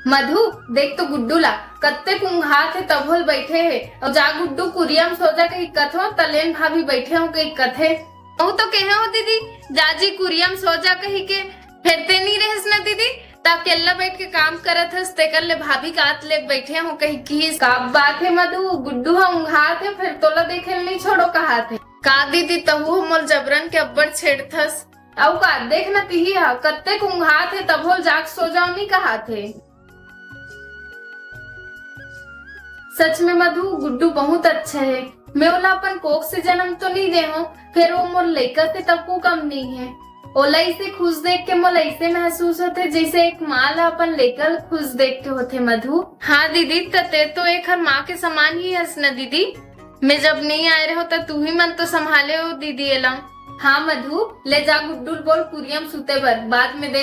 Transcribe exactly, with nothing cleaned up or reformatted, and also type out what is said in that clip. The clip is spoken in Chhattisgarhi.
मधु, देख तो गुड्डू ला, कत्ते कुंघात हे, तभो ले बइठे हे। अउ जा गुड्डू, कुरिया म सो जा कहिके कथों, त ले न भाभी बइठे हों कहिके कथे। अउ तो कहे हों दीदी, जा जी कुरिया म सो जा कहिके, फेर ते नइ रहेस न दीदी, त अकेल्ला बइठ के काम करत हस, तेकर ले भाभी कात ले बइठे हों कहिके किहिस। का बात हे मधु, गुड्डू ह उंघात हे, फेर तोला देखे ल नइ छोड़ों कहात हे। का दीदी, तहू ह मोला जबरन के अब्बड़ छेड़थस। अउ का, देख न तिही ह, कत्ते कुंघात हे, तभो ले जाके सो जाओ नइ कहात हे। सच में मधु, गुड्डू बहुत अच्छा हे। मैं ओला अपन कोख से जनम तो नइ दे हों, फेर वो मोर लइका से तको कम नइ हे। ओला अइसे खुश देख के मोला अइसे महसूस होथे, जइसे एक माँ ला अपन लइका ल खुश देख के होथे मधु। हाँ दीदी, त ते तो एखर माँ के समान ही हस न दीदी। मैं जब नइ आए रहेंव, त तुही मन तो संभाले हो दीदी एला। हाँ मधु, ले जा गुड्डू ल बोल कुरिया म सुते बर, बाद में देख